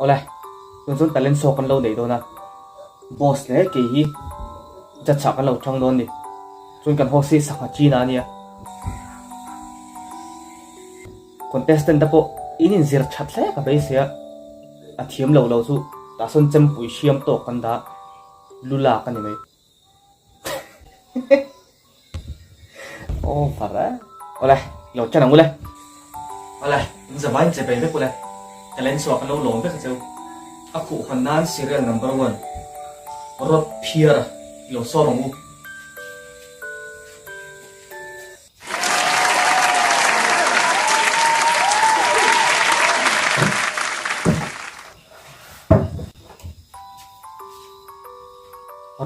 Awle, tun chuan talent show kan lo nei dawn a, boss leh kei hi judge ah kan lo chang dawn ni. Chuan kan host hi sangha China a nia. Contestant te pawh in inzir that hle ka beisei a, a thiam lo lo chu tah sawn chempui hriam tawk kan dah lu lak a ni mai. Over a. Awle, lo chen ang ule. Awle, in zavain che bei vek ule. Talent chhuah kan lo lawm vek a cheu. A khuh hawn nan serial number one Rod Phiar lo sawm ang u.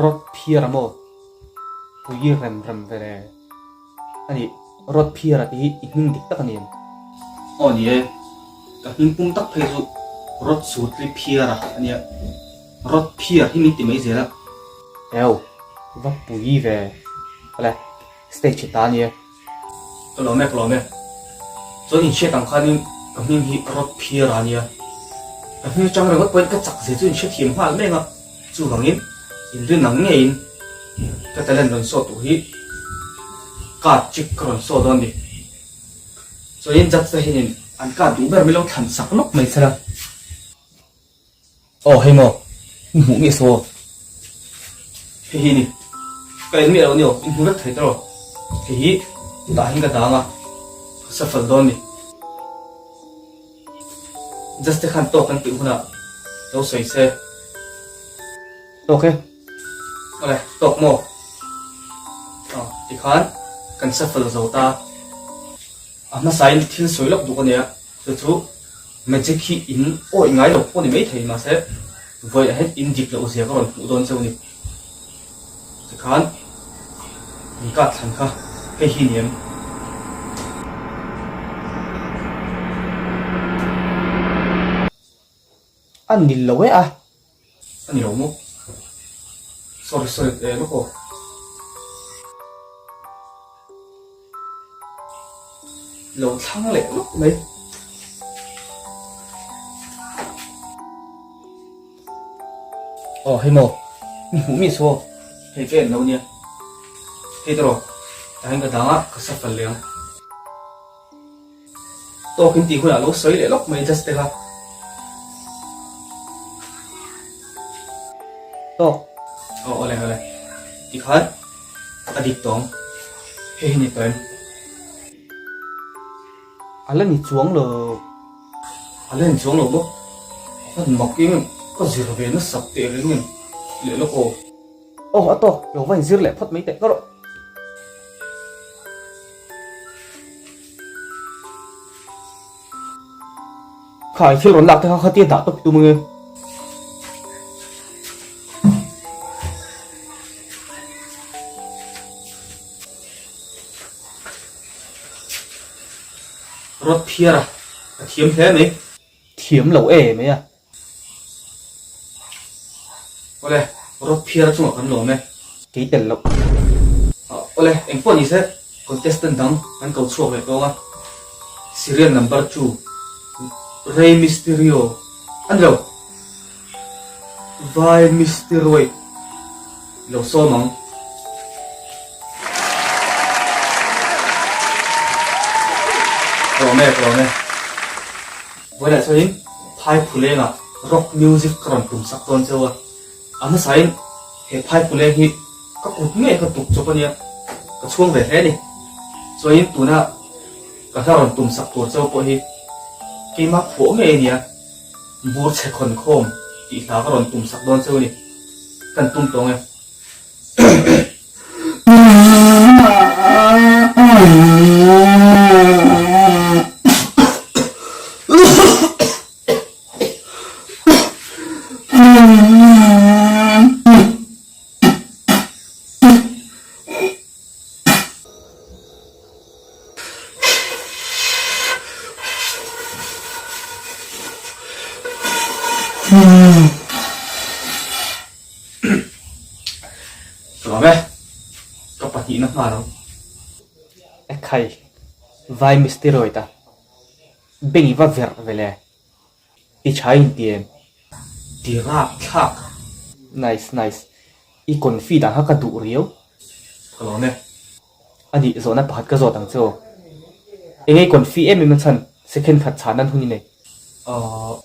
Rod phiar a maw? Pui rem rem ve le. A nih, rod phiar a tih hi i hming dik tak a ni em? Aw ni e, ka hming pum tak phei chu rod sutli phiar a nia. Rod phiar hi min ti mai zel a. Eo, va pui ve. Awle. Stage hi ta ania. Ka lawm e, ka lawm e. Chuan inhriat ang khanin ka hming hi Rod Phiara ania. Ka hming atang ringawt pawhin ka chak zia chu inhrethiam nghal mek a. Chuvangin inrin ang ngeiin ka talent rawn saw tur hi card chick ka rawn saw dawn a ni. Chuanin judge te hianin an card duh ber min lo thlan sak lawk mai chhela. Aw hei maw, i hmuh nge saw? Hei hi ni, ka en miah lo ni aw, i hmu vek thei tawh lo. Hei hi tah hian ka dang a, ka shuffle dawn ni. Just te khan tawk kan tih hunah lo sawi se. Tawk e, awle tawk maw? Aw tikhan kan shuffle zo ta, a hmasain thil sawi lawk duh ka nia, chu chu. Magic hi in awih ngai lo pawh ni maithei mahse vawiah hian in dik loh zia ka rawn hmuh dawn cheu ni. Tikhan in kah thlan kha hei hi ni em? A ni lo e a. A ni lo maw? Sorry sorry eh lawk aw. Lo thlang leh lawk mai. Aw hei maw mi hmuh mi saw hei ka en lo nia. Hei tawh tah hian ka dang a ka shuffle leh ang. Tawk in tih hunah lo sawi leh lawk mai just te kha. Tawk. Aw awle awle. Tikhan a dik tawng. Hei hi ni tawh em? A la ni chuang lo. A la ni chuang lo bawk. A hman mak in ka zir ve nasa teh reng em leh lawk aw. Aw a tawk. Lo va inzir leh phawt mai teh ka rawh. Khai thil rawn lak te kha khatia dah tawp tum ange. Rod phiar a, a thiam hle mai. Thiam lo e mai a. Awle, rod phiar chungah kan lawm e. Kei tel loh. Awle, eng pawh ni se, contestant dang kan ko chhuak leh tawng a. Serial number chu Rey Mysterio a ni lo. Vai Mysteroid lo sawm ang. Tlawm e, tlawm e. Vawilah chuanin Phaiphulengah rock music ka rawn tum sak dawn cheu a, a hmasain he Phaiphuleng hi ka kut ngei ka tuk chawp a nia, ka chhuang ve hle a ni. Chuanin tuna ka hla rawn tum sak tur cheu pawh hi keimah phuah ngei a nia, bur chhe khawn khawm tih hla ka rawn tum sak dawn cheu a ni, kan tum tawng e. Ka lawm e, ka pahnihna nghal ang. Ekhai, vai misteroid a, beng i va verh ve le, ti tha in ti em? Ti rapthlak. Nice nice. I confi dan kha ka duh riau. Ka lawm e. A nih zawhna pakhat ka zawt ang che aw. Enge i confi em em na chhan second khat chhan nan hun i nei.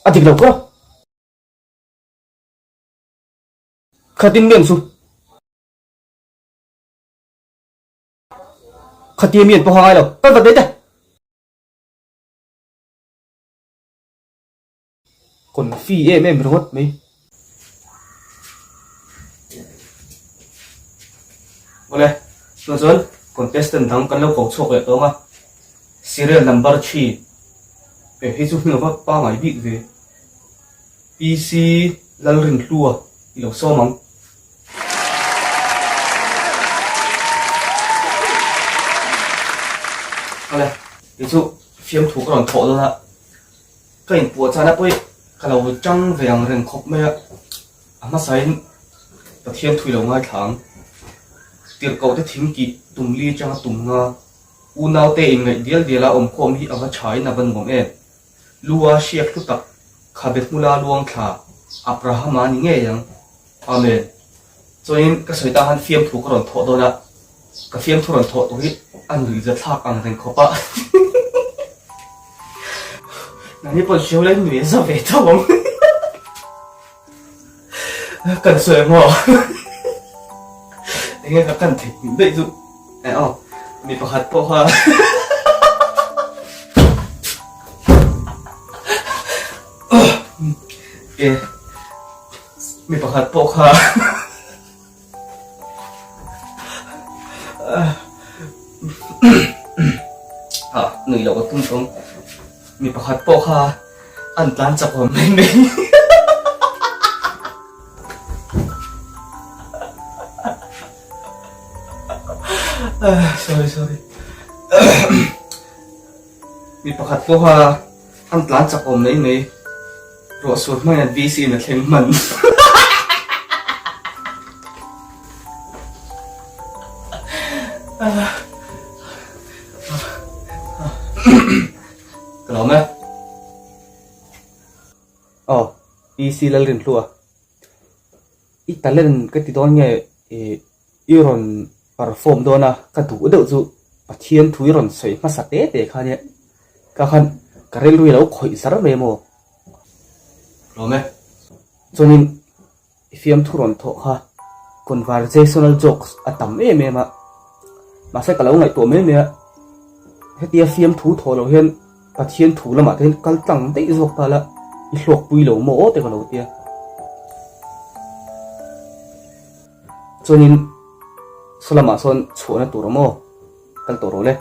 A dik lo ka. Khatin mi an chu. Khatia mi an pawh ngai lo. Kal vat daih teh. Confi em em ringawt mai. Awle, tunah chuan contestant dang kan lo ko chhuak leh tawng a, serial number chhi eh hei chu hming a va pangai bik ve, PC Lalrinhlua i lo sawm ang. Awle, kei chu fiamthu ka rawn thawh dawn a. Ka inpuah chana pawh i ka lo chang ve ang reng khawp mai a, a hmasain Pathian thui lo ngaithla ang. Tirhkoh te thing kih tum li atanga tum nga unaute inngaih dial diala awmkhawm hi a va thain a va nuam em. Lua hriak hlu tak khabe hmula luang thla Abrahama ni ngei ang. Amen. Chuanin ka sawi ta khan fiamthu ka rawn thawh dawn a, ka fiamthu rawn thawh tur hi a nuihza thlak ang reng khawp a. Nangni pawh hriau lai nui a za ve tho ang. Kan sawi ang aw. Enge ka kan theih hmih daih chu. Eh aw, mi pakhat pawh kha Eh. Mi pakhat pawh kha ah nuih loh ka tum tawng mi pakhat pawh kha an tlan chak awm mai mai sorry sorry mi pakhat pawh kha An tlan chak awm mai mai. Ruah sur hmain an VC in a thleng hman. Ka lawm e. Aw, PC Lalrinhlua. I talent ka ti dawn nge i rawn perform dawn a, ka duh deuh chu Pathian thu i rawn sawi hmasa te te kha nia, ka khan ka rilru hi a lo khawih zar mai maw? Lawm e. Chuanin i fiamthu rawn thawh kha conversational jokes a tam em em a, mahse ka lo ngaihtuah mai mai a, hetia fiamthu thawh loh hian Pathian thu lamah te hian kal tlang daih zawk ta la, i hluakpui lo maw aw te ka lo tia. Chuanin saw lamah sawn chhuahna tur awm aw, kal tawh rawh le.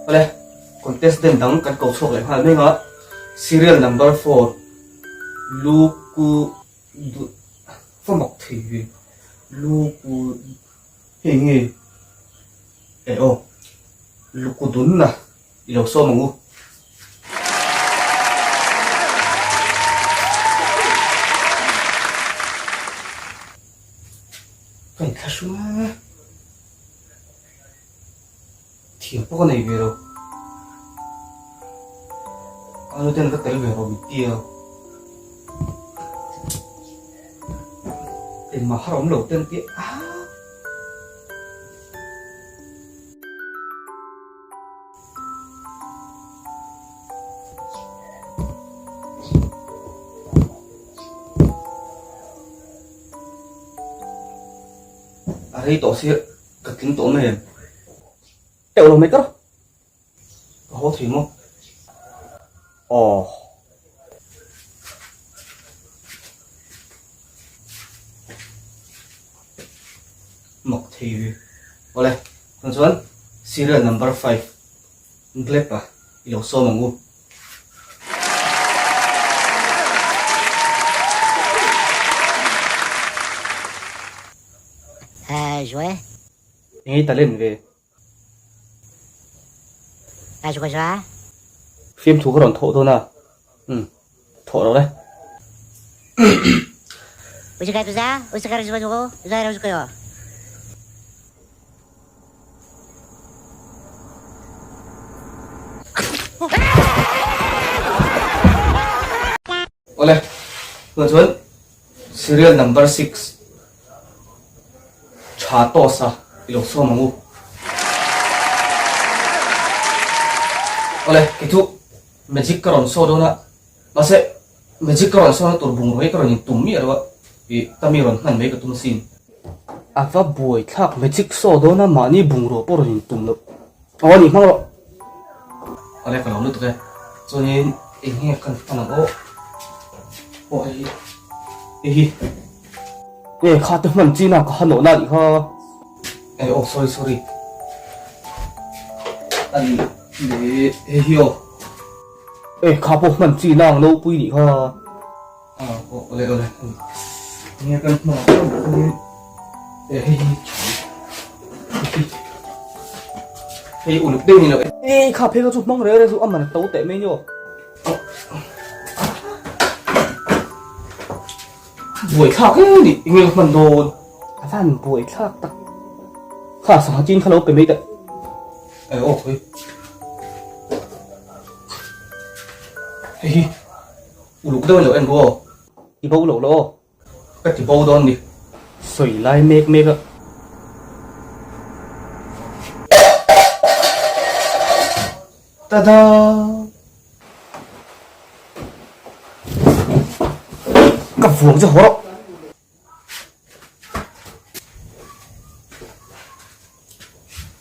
Awle, contestant dang kan ko chhuak leh nghal mek a, serial number four, Luku Duh fa mak thei ve. Lu ku hei nge eh aw lu ku dun na i lo sawm ang u. Ka inthlahrung a, thiam pawh ka nei ve lo. A nu ten ka tel ve rawh min ti a. Engmah har awm lo ten ti a. A rei tawh sia ka tling tawh mai em. Teuh lo mai ka rawh. Ka haw thei maw? Aw. Mak thei ve. Awle, chuan chuan serial number 5 Glep a i lo sawm ang u. Engei talent ve. Fiamthu ka rawn thawh dawn a, umm thawh lo e. Awle, tunah chuan serial number 6 tha toss a i lo sawm ang u. Awle, kei chu magic ka rawn saw dawn a, mahse magic ka rawn sawna tur bungrua hi ka rawn intum miah lo a, ih ka mi rawn hman mai ka tum asin. A va buai thlak magic saw dawn a mahni bungrua pawh rawn intum loh. Aw ni hmang rawh. Awle ka lo lutuk e. Chuanin eng nge kan hman ang aw. Aw hei hi. Hei hi. Nge kha te hman chin a ka ha nawh na nih kha. Ei aw sorry sorry. Ani le hei hi aw. E kha pawh hman chin a ang lo pui nih kha. Ah aw awle awle eng nge kan hman ang aw chuanin e hei hi hei hi hei uluk deuh ni lo e kha phei kha chu hmang reng reng chu a man to teh mai ni aw. Buaithlak em ni eng nge ka hman dawn a van buaithlak tak kha sangha chin kha lo pe mai teh e aw hei hei hi Uluk deuh a lo en ru aw. I bo lo la aw. Ka ti bo dawn ni. Sawi lai mek mek a. Tada! Ka vuang che haw rawh.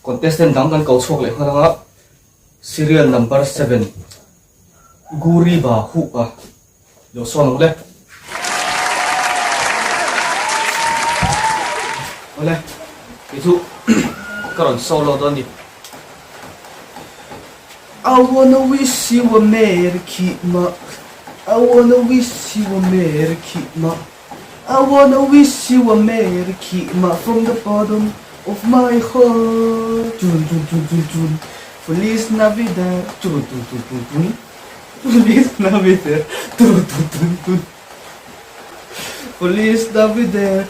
Contestant dang kan ko chhuak leh nghal anga serial number 7 Guri ba hu a lo sawn ang le. Awle kei chu ka rawn solo dawn ni. I wanna wish you a merry Christmas I wanna wish you a merry Christmas I wanna wish you a merry Christmas from the bottom of my heart Tun tun tun tun tun Feliz Navidad Tun tun tun tun tun Feliz Navidad Tun tun tun tun Feliz Navidad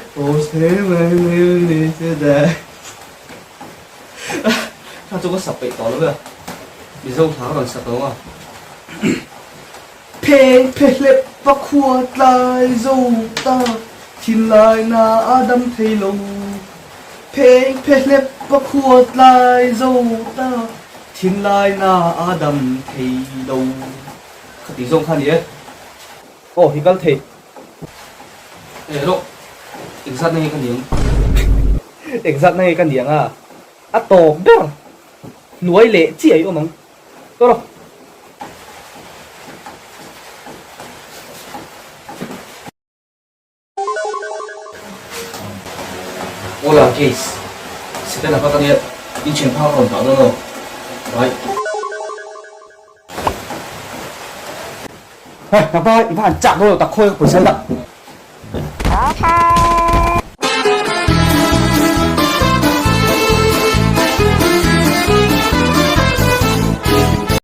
Kha chu ka sak peih tawh lo e Mizo hla ka rawn sak lo a. Pheng phehlep pakhua tlai zo ta thinlai na a dam thei lo. Pheng phehlep pakhua tlai zo ta thinlai na a dam thei lo. Khati zawng kha a ni e. Aw hi kal thei. E rawh engzat na nge ka niang. Engzat na nge ka niang a. A tawp ber hnuai leh chiah i awm ang. Tawh rawh. Hola guys, Setana kha ka nia in thian phak a rawn dah dawn aw. Bye. Hei, napa i va han chak dawn lo tak khawi ka pawisa hi dah.